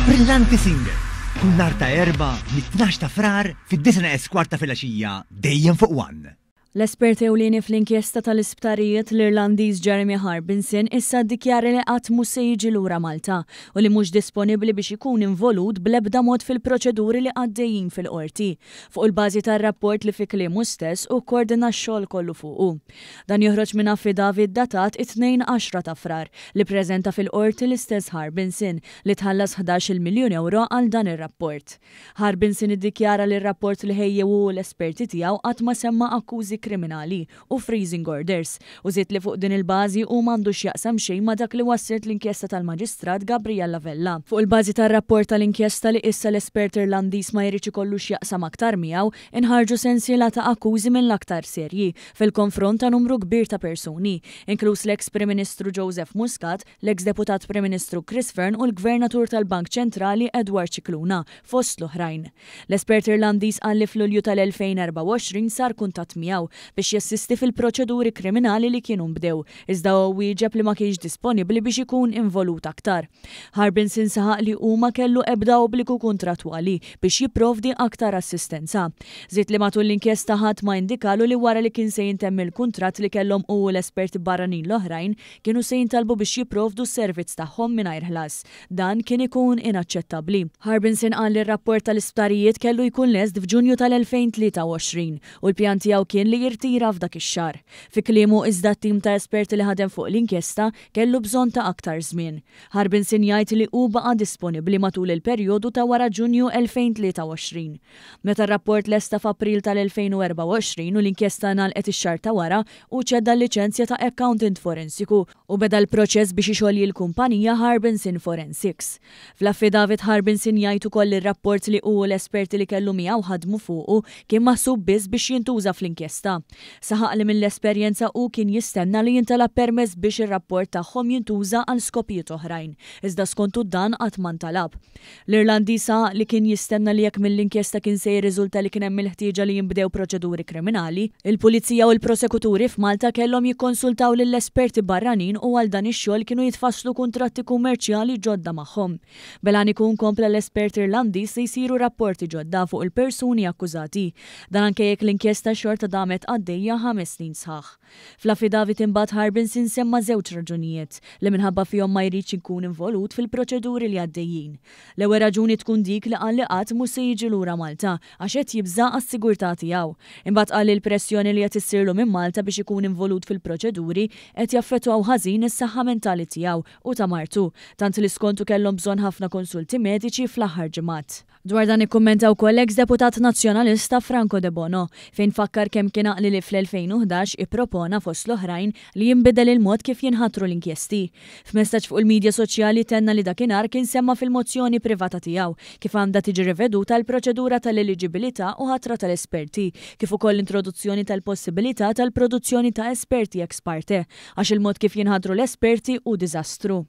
Brillanti Singer, kull nhar ta' Erbgħa mit-12 ta' Frar fid-disgħa neqes kwart ta' filgħaxija dejjem fuq One. L-espert ewlieni fl-inkjesta tal-isptarijiet, l-Irlandiż Jeremy Harbinson, issa ddikjara li qatt mhux se jiġi lura Malta u li mhux disponibbli biex ikun involut bl-ebda mod fil-proċeduri li għaddejjin fil-Qorti, fuq il-bażi tar-rapport li fi kliemu stess hu kkordina x-xogħol kollu fuqu. Dan joħroġ minn affidavit datat it-Tnejn 10 ta' Frar li ppreżenta fil-Qorti l-istess Harbinson li tħallas 11-il miljun ewro għal dan ir-rapport. Harbinson iddikjara li r-rapport li ħejjew hu u l-esperti tiegħu qatt ma semma akkużi kriminali u freezing orders u żied li fuq din il-bażi hu m'għandu x'jaqsam xejn ma' dak li wasslet l-inkjesta tal-Maġistrat Gabriella Vella. Fuq il-bażi tar-rapport tal-inkjesta li issa l-espert Irlandiż ma jridx ikollu x'jaqsam aktar miegħu, inħarġu sensiela ta' akkużi mill-aktar serji fil-konfront ta' numru kbir ta' persuni, inkluż l-eks Prim Ministru Joseph Muscat, l-eks Deputat Prim Ministru Chris Fearne u l-Gvernatur tal-Bank Ċentrali Edward Scicluna, fost l-oħrajn. L-espert Irlandiż qal li f'Lulju tal-2024 sar kuntatt miegħu biex jassisti fil-proċeduri kriminali li kienu nbdew, iżda hu wieġeb li ma kienx disponibbli biex ikun involut aktar. Harbinson saħaq li hu ma kellu ebda obbligu kuntrattwali biex jipprovdi aktar assistenza. Żied li matul l-inkjesta ħadd ma indikalu li wara li kien se jintemm il-kuntratt li kellhom hu u l-esperti barranin l-oħrajn, kienu se jintalbu biex jipprovdu s-servizz tagħhom mingħajr ħlas. Dan kien ikun inaċċettabbli. Harbinson qal li r-rapport tal-isptarijiet kellu jkun lest f'Ġunju tal-2023 u l-pjan tiegħu kien li jirtira f'dak ix-xahar. Fi kliemu iżda t-tim ta' esperti li ħadem fuq l-inkjesta kellu bżonn ta' aktar żmien. Harbinson jgħid li hu baqa' disponibbli matul il-perjodu ta' wara Ġunju 2023. Meta r-rapport lesta f'April tal-2024 u l-inkjesta ngħalqet ix-xahar ta' wara, Hu ċeda l-liċenzja ta' accountant forensiku u beda l-proċess biex ixolji l-kumpanija Harbinson Forensics. Fl-affidavit Harbinson jgħid ukoll li r-rapport li hu u l-esperti li kellu miegħu ħadmu fuqu kien maħsub biss biex jintuża fl-inkjesta. Saħaq li mill-esperjenza hu kien jistenna li jintalab permess biex ir-rapport tagħhom jintuża għal skopijiet oħrajn, iżda skontu dan qatt ma ntalab. L-Irlandiż saħaq li kien jistenna li jekk mill-inkjesta kien se jirriżulta li kien hemm il-ħtieġa li jinbdew proċeduri kriminali, il-Pulizija u l-prosekuturi f'Malta kellhom jikkonsultaw lill-esperti barranin u għal dan ix-xogħol kienu jitfasslu kuntratti kummerċjali ġodda magħhom. Bil-għan ikun, kompla l-espert Irlandiż, li jsiru rapporti ġodda fuq il-persuni akkużati. Dan anke jekk l-inkjesta xorta damet għaddejja ħames snin sħaħ. Fl-affidavit imbagħad Harbinson semma żewġ raġunijiet li minħabba fihom ma jridx ikun involut fil-proċeduri li għaddejjin. L-ewwel raġuni tkun dik li qal li qatt mhu se jiġi lura Malta għax qed jibża' għas-sigurtà tiegħu. Imbagħad qal li l-pressjoni li qed issirlu minn Malta biex ikun involut fil-proċeduri qed jaffettwaw ħażin is-saħħa mentali tiegħu u ta' martu, tant li skontu kellhom bżonn ħafna konsulti mediċi fl-aħħar ġimgħat. Dwar dan ikkummenta wkoll l-eks Deputat Nazzjonalista Franco Debono, fejn fakkar kemm kien għaqli li fl-2011 ippropona, fost l-oħrajn, li jinbidel il-mod kif jinħatru l-inkjesti. F'messaġġ fuq il-midja soċjali tenna li dakinhar kien semma fil-mozzjoni privata tiegħu kif għandha tiġi riveduta l-proċedura tal-eliġibilità u ħatra tal-esperti, kif ukoll l-introduzzjoni tal-possibilità tal-produzzjoni ta' esperti ex parte, għax il-mod kif jinħatru l-esperti hu diżastru.